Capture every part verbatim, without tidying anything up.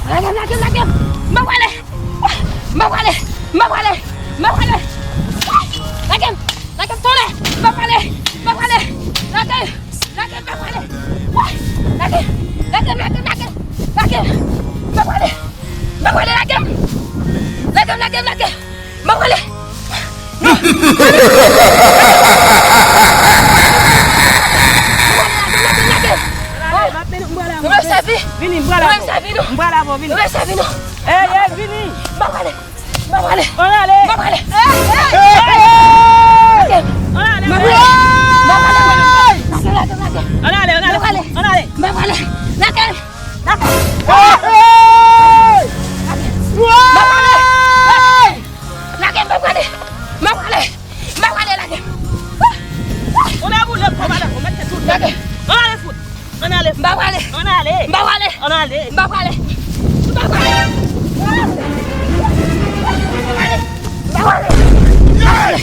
Lage m, lage m, lage m. M pa prale. M pa prale. M pa prale. M pa prale. Lage m. Lage m, tonnè. M pa prale. M pa prale. Lage m. Lage m, m pa prale. Lage m. Lage m, lage m, lage m. Lage m. M pa prale. M pa prale, lage m. Lage m, lage m, lage m. M pa prale. Non. Lage m, lage m, lage m. Vini, m pral avè w. Vini, m pral avè w, vini. Ey, ey, vini. M pa prale. M pa prale. Ann ale. M pa prale. Ey, ey, ey. Ann ale. M pa prale. M pa prale. Lage m, lage m, lage m. Ann ale, ann ale. M pa prale. Ann ale. M pa prale. Lage m. Lage m. M pa prale. Lage m, m pa prale. M pa prale. M pa prale, lage m. Ou nan boule, pran madan, ou mete tout. Lage m. Ann ale fout. Ann ale. M pa prale. Ann ale. M pa prale. Ann ale. M pa prale. M pa prale. M pa prale. M pa prale.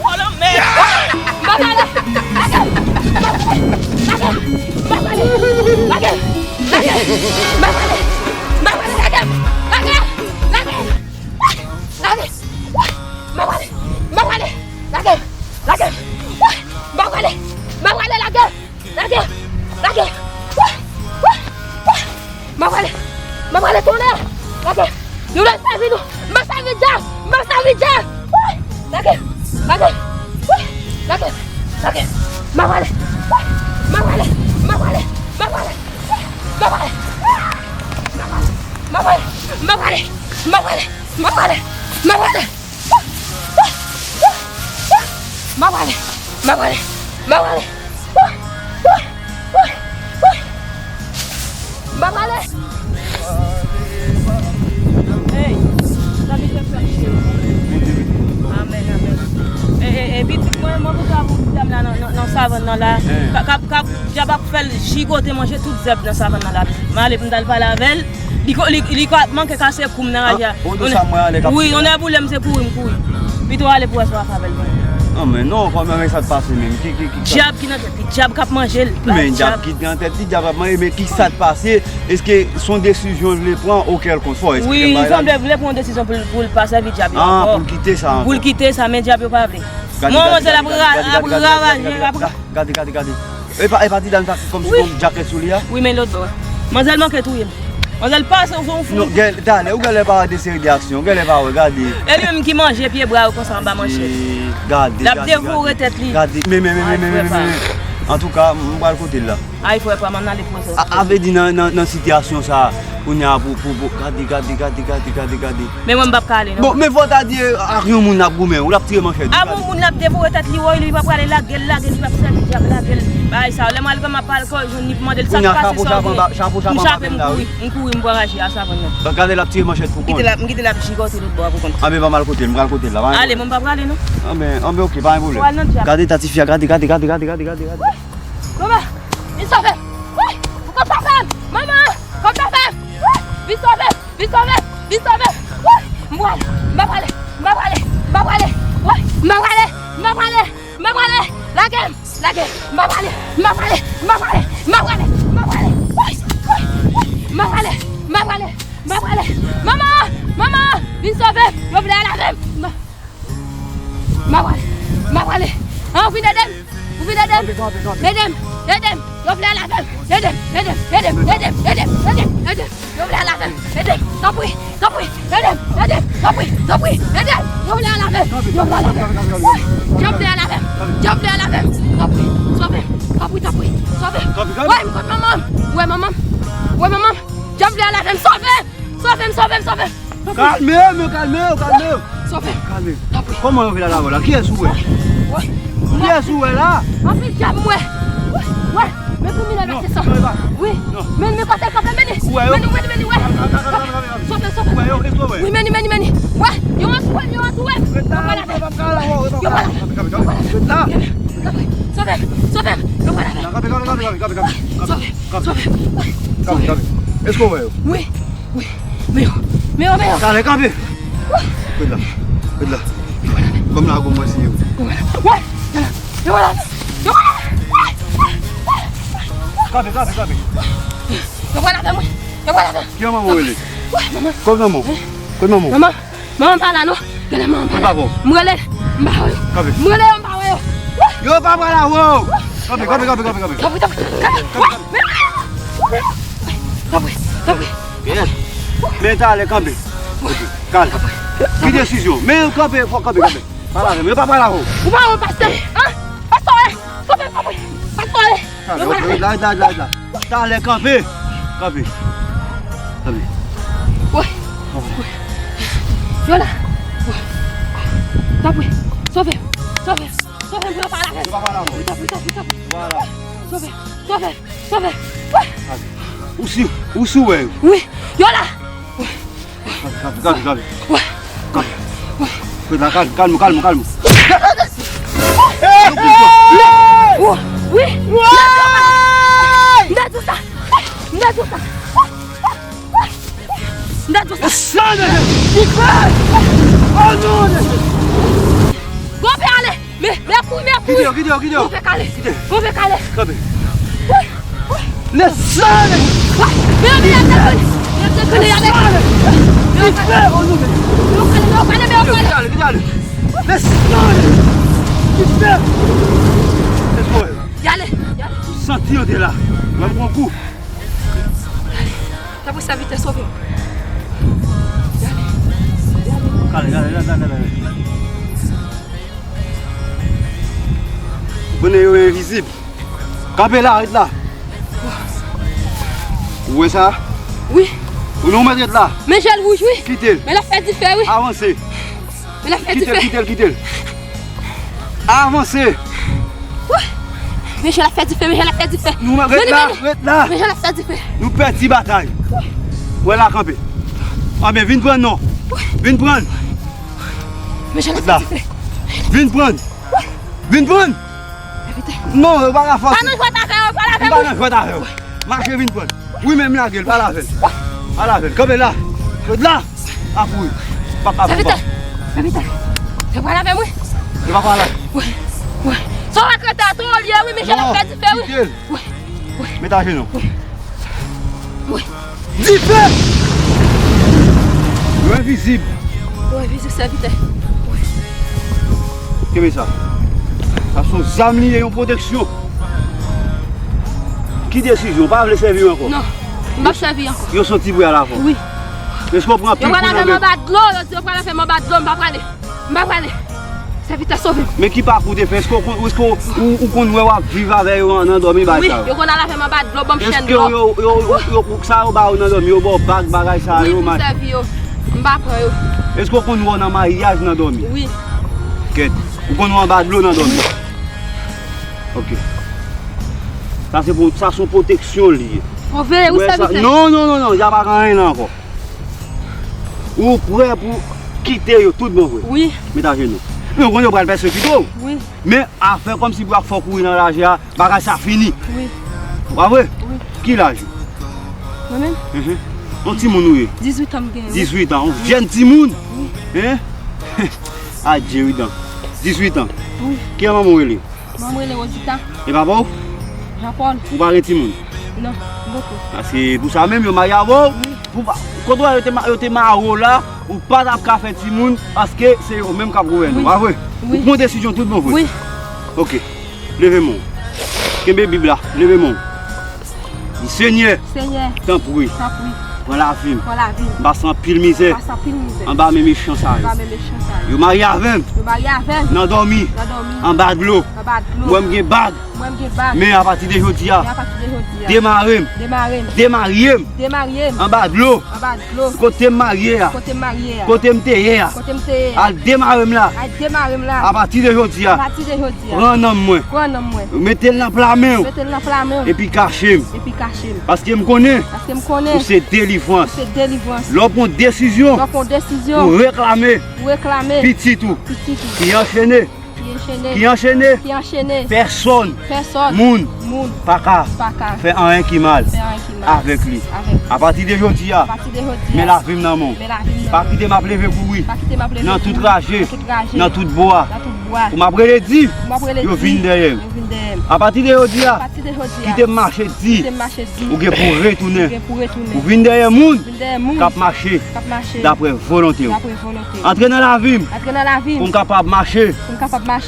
Follow me. M pa prale. Lage m. M pa prale. Lage m. M pa prale. Lage m. Lage m. M pa prale. M pa prale. Lage m. Lage m. Lage m. Lage m. Lage m. M pa prale. M pa prale. Lage m. Lage m. M pa prale. M pa prale. Lage m. Lage m. Lage m. M pa prale. M pa prale, tonnè. Lage m. Nou lè sèvi nou. M pa sèvi dyab. M pa sèvi dyab. Lage m. Lage m. Lage m. Lage m. M pa prale. M pa prale. M pa prale. M pa prale. M pa prale. M pa prale. M pa prale. M pa prale. M pa prale. M pa prale. M pa prale. M pa prale. M pa prale. M pa prale. M pa prale. Hey, sa vin fè frè m cheri. Amèn, amèn. E, e, e, pitit mwen, mwen kontan pou dam la nan, nan, nan savann nan la. K ap, k ap, k ap, dyab ap fè l jigote manje tout zèb nan savann nan la. M ale pou m t al pale avè l. Li ko-, li, li ko-, ap manke kase kou m nan raje a. Ou di sa mwen ale k ap fè. Wi, yon nè boule m se kouri m kouri. Pito ale pou wè sa w ap fè avè l mwen. Non, men non, kòman men sa t pase menm? Ki, ki, ki sa? Dyab ki nan tèt li, dyab k ap manje l. Men dyab ki nan tèt li, dyab ap manje, men ki sa t pase? Èske se yon desizyon l vle pran ou kèlkonk fwa? Wi, li sanble vle pran yon desizyon pou l, pou l pa sèvi dyab yo ankò. Ah, pou l kite sa ankò. Pou l kite sa, men dyab yo pa vle. Gade, gade, gade, gade, gade, gade, gade, gade, gade, gade, gade, gade, gade. E pa, e pa ti dam sa ki kòmsi gon djakèt sou li a? Wi, men lòt bò. Manzèl manke touye m. Manzèl pase yon fou. Non, gen, talè, ou genlè pa wè de seri de aksyon, ou genlè pa wè, gade. E li menm ki manje pye bra yo konsa anba manchèt. Gade, gade, gade. L ap devore tèt li. Gade, men, men, men. Antouka, m pral kote l la. Ay, frè pa m, ann ale pou sa. A, a vle di nan, nan, nan sitiyasyon sa a, kounye a pou, pou, pou, gade, gade, gade. Men mwen m p ap ka ale, non. Bon, men fò w ta di, e, ak yon moun l ap goumen, ou l ap tire manchèt. Ak yon moun l ap devore tèt li, woy, li p ap prale, lage l, lage l, li p ap sèvi dyab, lage l. Bagay sa yo, lè m al granm ap pale kò, jwenn li pou mande l sa k pase, sa w gen. Pou m chape, m kouri, m kouri, m pran raje a savann nan. Donk, gade l ap tire manchèt pou kont. M kite l ap, m kite l ap jigote lòt bò a pou kont. Anben, ban m al kote l, m pral kote l la, pa gen pwoblèm. Ale, mwen m p ap prale, non. Anben, anben, oke, pa gen pwoblèm. Ou al nan dyab. Gade ta tifi a, gade, gade, gade. Wi! Mama! Vin sove m! Wi! Ou konn sa fè m! Mama! Konn sa fè m! Wi! Vin sove m! Vin sove m! Vin sove m! Wi! M pral! M pa prale! M pa prale! M pa prale! Wi! M pa prale! M pa prale! M pa prale! Lage m! Lage m! M pa prale! M pa prale! M pa prale! M pa prale! M pa prale! Wi! Wi! M pa prale! M pa prale! M pa prale! Mama! Mama! Vin sove m! Yo vle al avè m! M pa prale! M pa prale! An, ou vin ede m! Ou vin ede m! Ede m! Ede m! Yo vle al avè m! Ede m! Ede m! Ede m! Ede m! Ede m! Ede m! Ede m! Yo vle al avè m! Ede m! Tanpri! Tanpri! Ede m! Ede m! Tanpri! Tanpri! Ede m! Yo vle al avè m! Yo vle al avè m! Wi! Dyab vle al avè m! Dyab vle al avè m! Tanpri! Sove m! Tanpri! Tanpri! Sove m! Wi! M kot manman m! Wi, manman m! Wi, manman m! Dyab vle al avè m! Sove m! Sove m! Sove m! Sove m! Kalme w, kalme w, kalme w. Sove m! Kalme. Tanpri. Kòman yo vin la ladan la? Kiyès ou wè? Wi. Kiyès ou wè la? Anpil dyab m wè. Wi. Men kriminèl la se sa. Wi. Men, men kote l kanpe, men li. Men li, men li, men li, wè. Sove m! Sove m! Wi, men li, men li, men li. Wè. Yo antouwe m! Yo antouwe m! Yo pa la. Yo pa la. Yo pa la. Sove m! Sove m! Yo pa la. Sove m! Sove m! Èske w wè yo? Wi. Wi. Men yo, men yo, men yo. Talè, kanpe. Ret la. Ret la. Ban m lago mwen si yo. Wè, wè, wè, wè. Kanpe, kanpe, kanpe. Yo pral avè mwen. Yo pral avè mwen. Ki manman w rele? Wè, manman. Kot manman w? Kot manman w? Manman. Manman pa la non. Gade manman pa la. Li pa bon. M rele. M pa wè yo. Kanpe. M rele yo, m pa wè yo. Yo pa pral avè w. Kanpe, kanpe, kanpe, kanpe, kanpe. Tanpri, tanpri. Kanpe. Tanpri, tanpri. Yes. Men talè, kanpe. Kanpe. Kalm. Ki desizyon? Men kanpe, fò kanpe, kanpe. Pale avè m. Yo pa pale avè w. Ou pa wè pastè? Hein? Pastè, eh. Kanpe, kanpe. Pastè, eh. Kalm, yo pa la, la, la, la, la. Talè, kanpe. Kanpe. Kanpe. Wè. Kanpe. Yo la. Wè. Tanpri. Sove. Sove. Sove, m pral pale avè l. Yo pa pale avè w. Tanpri, tanpri, tanpri. Vwala. Sove. Sove. Sove. Wè. Ou si, ou si w wè yo? Wi. Yo la. Gade, gade, gade. Gade. Gade la, kalm, kalm, kalm, kalm. Wi. M te di w sa. M te di w sa. M te di w sa. San de Jezi. Oh non, Jezi. Gonbe ale. Men, men kouri, men kouri. Kite yo, kite yo, kite yo. Gonbe kale. Kite. Gonbe kale. Kanpe. Wi, wi. Le sang de Jésus. Wi, men, men, y ap dekole. Y ap dekole, y ap dekole. Yo kale, yo kale, men yo kale. Kite ale, kite ale. Le sang de Jésus. Kite. Y ale, y ale. Santi yo te la. Mwen pran kou. Tanpri, sèvitè, sove m. Kale, kale, kale, kale, kale. Bonè yo envizib. Kanpe la, ret la. Ou wè sa? Wi. Ou nou mèt ret la. Men jèl wouj, wi. Kite l. Men l ap fè dife, wi. Avanse. Men l ap fè dife. Kite l, kite l, kite l. Avanse. Wouy. Men jèl ap fè dife, men jèl ap fè dife. Nou mèt ret la, ret la. Men jèl ap fè dife. Nou pèdi batay. Wè la kanpe. Anben, vin pran non. Vin pran. Men jèl ap fè dife. Vin pran. Vin pran. Evite. Non, yo pa ka fòse. Pa nan jwèt avè yo, pa nan jwèt avè yo. Mache vin pran. Wi, men m lage l, pale avè l. Pale avè l. Kanpe la. Sot la. Akouri. Pa ka fè pa. Evite. Evite. Yo pral avè mwen. Yo pa pale. Wi. Wi. Sa w ak rete a, tou olye, wi, men jèl ap fè dife, wi. Kite l. Wi. Wi. Met ajenou. Wi. Wi. Dife! Yo envizib. Yo envizib, sèvitè. Wi. Kenbe sa. Sa se yon zam li ye, yon pwoteksyon. Ki desizyon? Ou pa vle sèvi yo ankò? Non, m p ap sèvi ankò. Yo santi bri a la fò. Wi. Èske w pran pil kou nan men? Yo pral avè m anba dlo, yo di yo pral avè m anba dlo, m pa prale. M pa prale. Sèvitè, sove m. Men ki pakou w te fè? Èske w konn, èske w, ou, ou konn wè w ap viv avè yo nan dòmi bagay sa yo? Wi, yo konn al avè m anba dlo, ban m chèn dlo. Èske yo, yo, yo, yo, sa yo ba ou nan dòmi, yo ba w bag bagay sa yo? Wi, pou m sèvi yo. M pa pran yo. Èske w konn wè w nan maryaj nan dòmi? Wi. Kèt. Ou konn wè w anba dlo nan dòmi? Wi. Ok. Sa se pou, sa se yon pwoteksyon li ye. Sove, wi, sèvitè. Non, non, non, non, y a pa gen anyen la ankò. Ou prè pou kite yo tout bon vre? Wi. Met ajenou. Men ou konn yo pral pèsekite w. Wi. Men afè kòmsi pou y ap fè w kouri nan raje a, bagay sa fini. Wi. Pa vre? Wi. Ki laj ou? Mwen menm? Mhm. Yon timoun ou ye? Dizuit an m gen, wi. Dizuit an, yon jèn timoun? Wi. Hein? Adye wi dan. Dizuit an. Wi. Ki manman w rele? Manman m rele Rosita. E papa w? Jean Paul. Ou pa gen timoun? Non, m poko. A, se pou sa menm yo marye avè w? Wi. Pou pa, kote w wè yo te ma-, yo te mare w la, ou pa t ap ka fè timoun, paske se yo menm k ap gouvène w, pa vre? Wi. Ou pran desizyon tout bon vre? Wi. Ok. Leve men w. Kenbe Bib la. Leve men w. Di, Senyè, Senyè, tanpri, tanpri, pran lavi m. Pran lavi m. M pase anpil mizè. M pase anpil mizè. Anba men mechan sa yo. Anba men mechan sa yo. Yo marye avè m. Yo marye avè m. Nan dòmi. Nan dòmi. Anba dlo. Anba dlo. Ou wè m gen bag. Ou wè m gen bag. Men apati de jodi a. Men apati de jodi a. Demare m. Demare m. Demarye m. Demarye m. Anba dlo. Anba dlo. Kote m marye a. Kote m marye a. Kote m te ye a. Kote m te ye a. Al demare m la. Al demare m la. Apati de jodi a. Apati de jodi a. Pran nanm mwen. Pran nanm mwen. Mete l nan pla men w. Mete l nan pla men w. Epi kache m. Epi kache m. Paske m konnen. Paske m konnen. Ou se delivrans. Ou se delivrans. Lè w pran desizyon. Lè w pran desizyon. Pou reklame. Pou reklame. Pitit ou. Pitit ou. Ki anchene. Ki anchene. Ki anchene. Ki anchene. Pèsòn. Pèsòn. Moun. Moun. Pa ka. Pa ka. Fè anyen ki mal. Fè anyen ki mal. Avèk li. Avèk li. Apati de jodi a. Apati de jodi a. Men lavi m nan men w. Men lavi m nan men w. Pa kite m ap leve kouri. Pa kite m ap leve kouri. Nan tout raje. Nan tout raje. Nan tout bwa. Nan tout bwa. Pou m ap rele di, yo vin dèyè m. Apati de jodi a, kite m mache di, ou gen pou retounen. Ou vin dèyè moun k ap mache dapre volonte w. Antre nan lavi m pou m kapab mache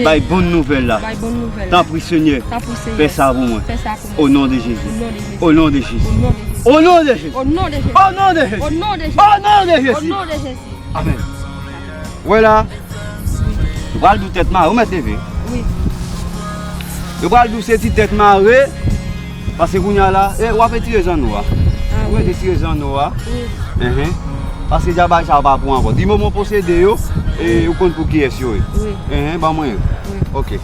bay bon nouvèl la. Tanpri, Senyè, fè sa pou mwen. O non de Jezi. O non de Jezi. O non de Jezi. O non de Jezi. O non de Jezi. O non de Jezi. Amèn. Wè la, yo pral di w tèt mare, ou mèt leve. Wi. Yo pral di w se ti tèt mare, paske kounye a la, e, w ap etire zanno a. Ou mèt etire zanno a. Enhen. Paske djabay sa yo pa pou ankò. Di moman posede yo, e, ou konn pou kiyès yo ye. Enhen, ban mwen yo. Ok.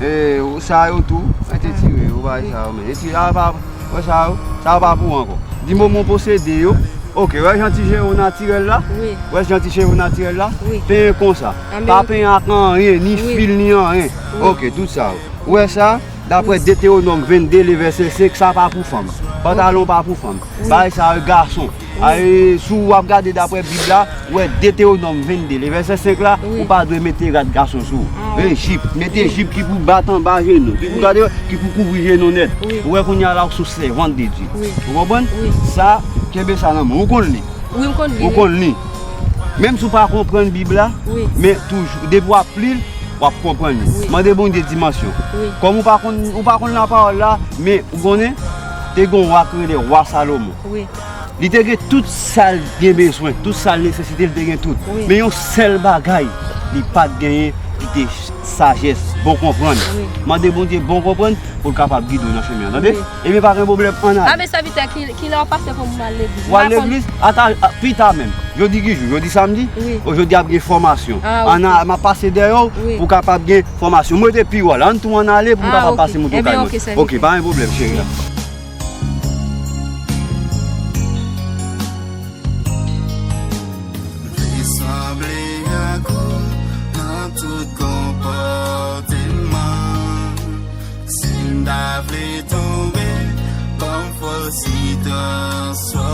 E, ou sa yo tou, mèt etire yo, bagay sa yo, men etire, a pa, wè sa yo, sa yo pa pou ankò. Di moman posede yo. Ok, wè jan ti cheve w natirèl la? Wi. Wè jan ti cheve w natirèl la? Wi. Penyen konsa. Pa penyen ak anyen, ni fil, ni anyen. Ok, tout sa yo. Ou wè sa? Dapre Detewonòm vennde, le vèsè senk, sa pa pou fanm. Pantalon pa pou fanm. Bagay sa yo, gason. Ay, si w ap gade dapre Bib la, ou wè Detewonòm vennde, le vèsè senk la, ou pa dwe mete rad gason sou ou. E jip, mete jip ki pou bat anba jenou, ki pou gade, ki pou kouvri jenou nèt. Ou wè kounye a la, ou sou sèvant de Dye. Ou konprann? Sa, kenbe sa nan men w. Ou konn li. Wi, m konn li. Ou konn li. Menm si w pa konprann Bib la, men toujou, depi w ap li l, w ap konprann li. Mande Bondye dimansyon. Kòm ou pa konn, ou pa konn lapawòl la, men ou konnen, te gen yon wa ki rele wa Salomon. Li te gen tout sa l gen bezwen, tout sa l nesesite, li te gen tout. Men yon sèl bagay li pa t genyen, li te sajès, bon konprann. Mande Bondye bon konprann pou l kapab gide w nan chemen an, tande? Ebyen, pa gen pwoblèm, ann ale. A, men sèvitè, ki, kilè w ap pase pou m al legliz? W al legliz? Ata, a, pita menm. Jodi ki jou? Jodi samdi? Wi. O, jodi ap gen fòmasyon. Ann a, m ap pase dèyè w pou kapab gen fòmasyon. Mwen te pi wòl. Ann tou ann ale pou m kapab pase moto kay mwen. Ok, pa gen pwoblèm, cheri. Vle sanble ak ou nan tout konpòteman. Si m ta vle tonbe, ban m fòs li transfòme.